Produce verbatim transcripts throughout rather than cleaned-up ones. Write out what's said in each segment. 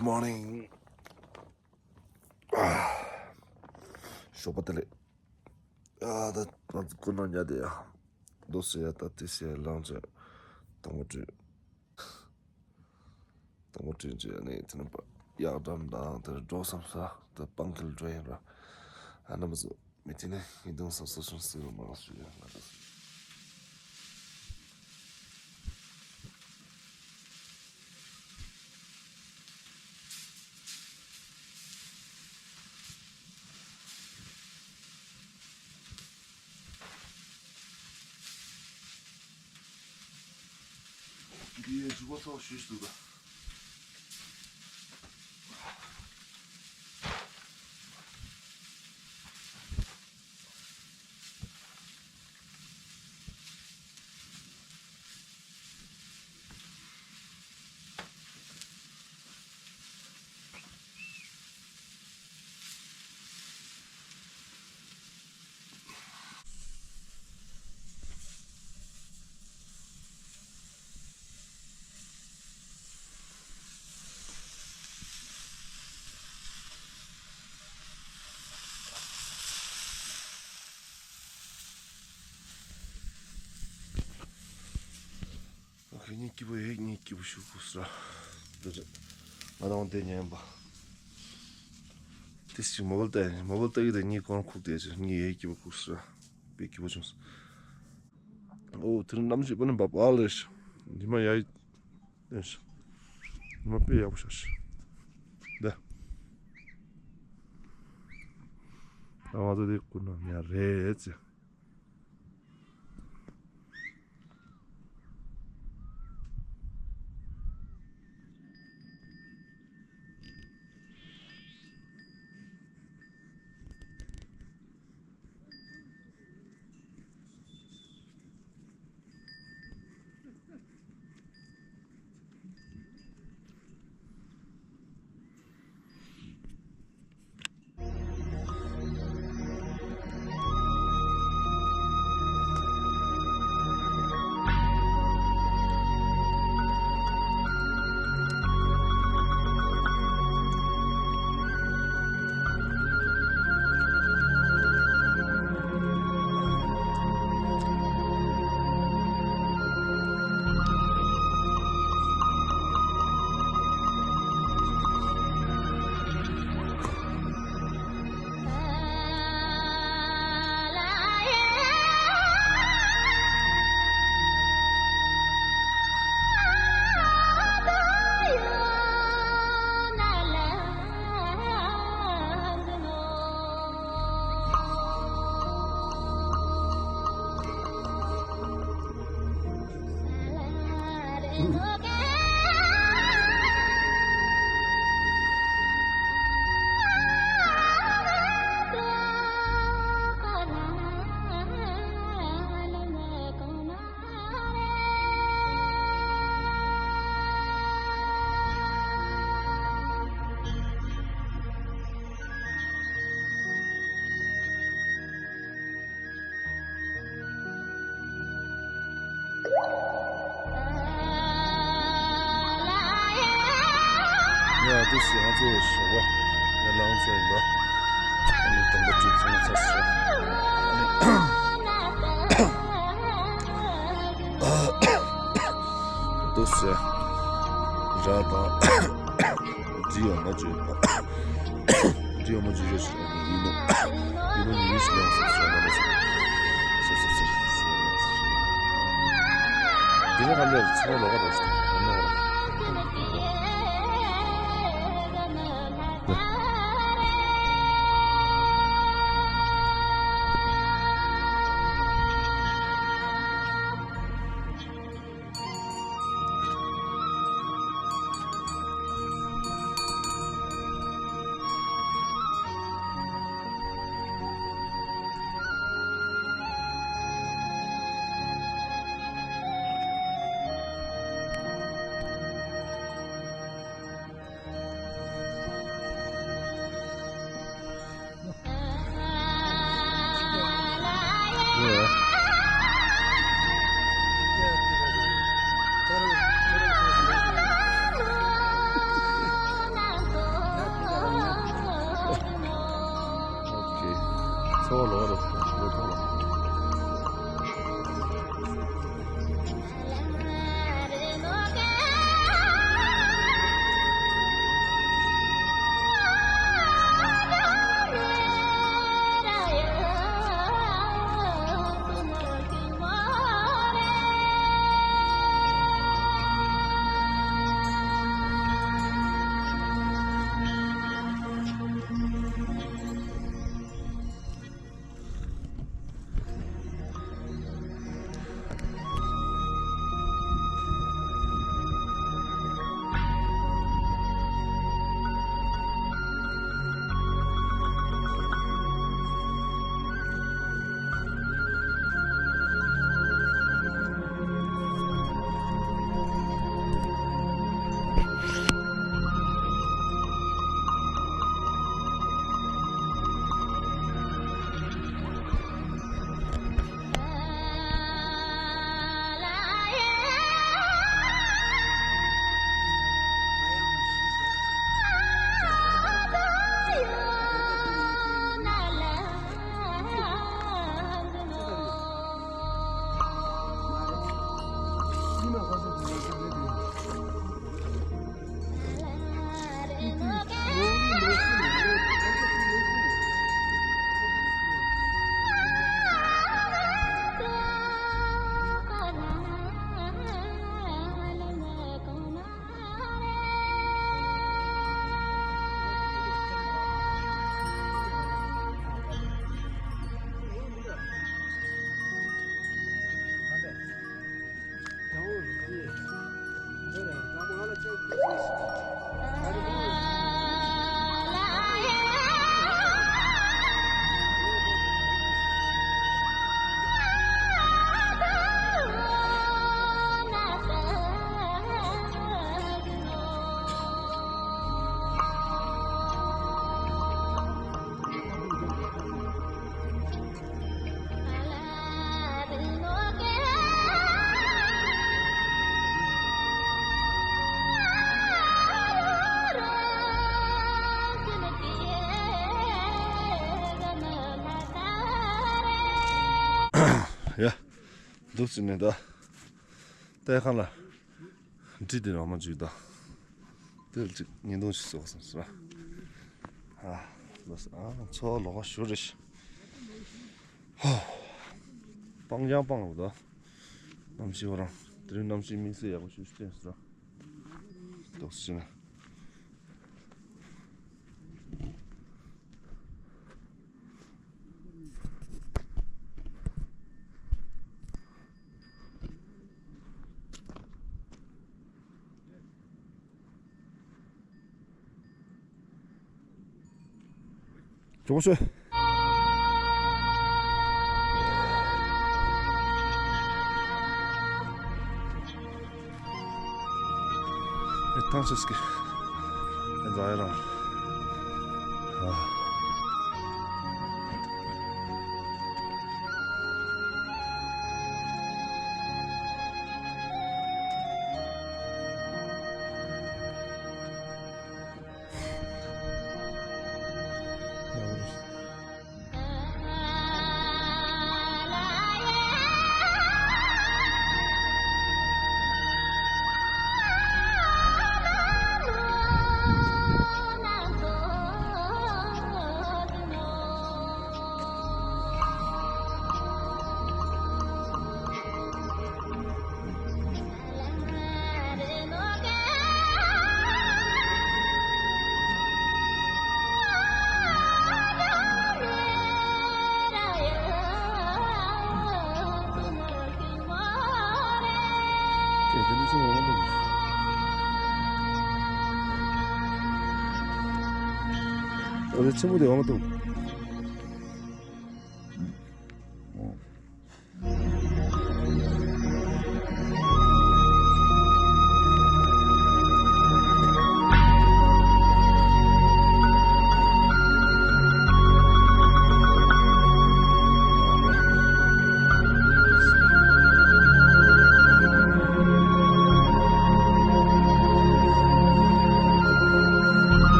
Morning. ཞོགས་པ་བདེ་ལེགས། ཨ་ད་ང་ཚོ་སྐུ་ན་ཉལ་དེ་ཡ། རྡོ་སེ་ཡ་ད་དེ་སེ་ཡ་ལངས་ཚེ་དང་པོ་བྲོས། དང་པོ་བྲོས་རྗེས་ནས་དེ་ནས་པ་གཡག་འགྲམ་དང་དེར་འགྲོ་བསམ་ས་དེ་སྤང་གིལ་འགྲོ་ཡིན་ར། ཨ་ན་མ་ཟོ། མི་དེ་ནས་ངས་གདོང་སོབ་སོབ་བྱུང་ཟེར་བ་མ་ཞུ་ཡ་ང་ད། འདི་ཡའི་མཛུབ་མོ་ཐོག་ཞུས་འདུག་ག། ཨོ་ཁེ། ངའི་སྐྱིད་པོ་ཡོད། ངའི་སྐྱིད་པོ་ཞུ་དགོས་ས་རེད། འདི་རེད། ང་དང་དེ་ཉན་པ། དེ་ཞིག་མོ་བལ་ཏ་ཡིན། མོ་བལ་ཏ་གི་དེ་ངའི་གོང་ཁུག་དེ་ཞིག་ངའི་ཡའི་སྐྱིད་པོ་ཁུག་ས་རེད། དཔེ་སྐྱིད་པོ་བྱུང་སོང་། ཨོ་དེ་རིང་གནམ་གཤིས་པ་ནི་འབབ་ཨ་ལེ་ཞིག་ཉི་མ་ཡ་ཡི། ཉི་མ་དཔེ་ཡག་པོ་ཤར་ཤག་འདི། ད་ང་ཚོ་དེ་ཀུན་ནམ་ཡ་རེད་ཟེར། ཡ་དེ་ཞིག་ང་ཚོ་ཞོགས་པ་ཡར་ལངས་ཚར་ཡིན་པ། ཨ་ནི་དང་པོ་གཅིག་ཚང་ཚར་སོང་། ཨ་ནི་དུ་སེ་ར་དང་འབྲི་ཡོང་མ་བཅོས་པ། འདི་ཡོང་མ་འཇུ་ཞོ་ཞིག་ཡིན་ནོ། ཡིན་ནོ་ཡིན་ཞིག་ཡང་སོ་སོ་ཡང་སོ་སོ་སོ་སོ། འདི་ནི་ཧ་ལས་ཚང་མ་ལོག་པ་རེད་ཤག་ཡིན་ནོ། ཡ། འདུག་ཅིག་ནས་ད། ལྟས་ཁང་ལ། འདྲི་དེ་རང་མ་འཇུས་ད། དེ་ལ་ཅིག་ཉིན་དུང་ཞིག་བཟོ་བསམ་སོང་ར། ཨ་ལོས་ཨ་འཚོ་བ་ལོག་ག་ཞུ་རེ་ཤི། ཧོ། སྤང་ཀྱང་སྤང་རུ་ད། གནམ་གཤིས་བ་རང་། དེ་རིང་གནམ་གཤིས་དམིགས་བསལ་ཡག་པོ་ཞུ་ཞུ་བསྟན་སོང་ར། འདུག་ཅིག་ནས། ཅོག་ཤོད། ཨེ་ཐང་ཆད་ཀི། ཨེ་ཛ་ཡ་རང་། ཨ། ཆེན་པོ་དེ་འོང་འདུག་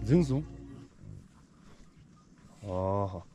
འཛིན་སོང་། ཨ་ཧ།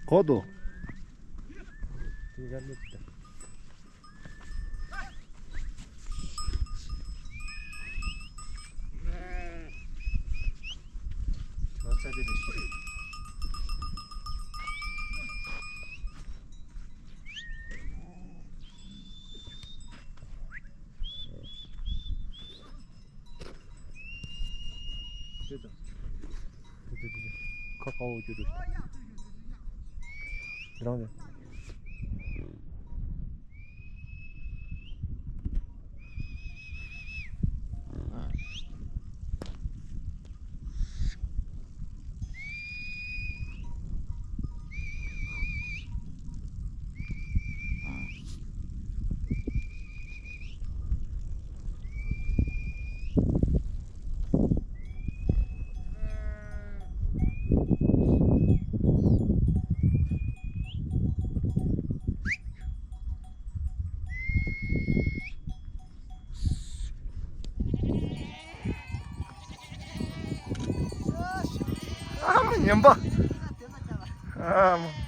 གོ་དོ། ཁ་ཁ་འོ་ཅོ་དུ། རང་རེད། པ། ཨ་མ།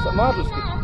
ས་མ་རུ་སི།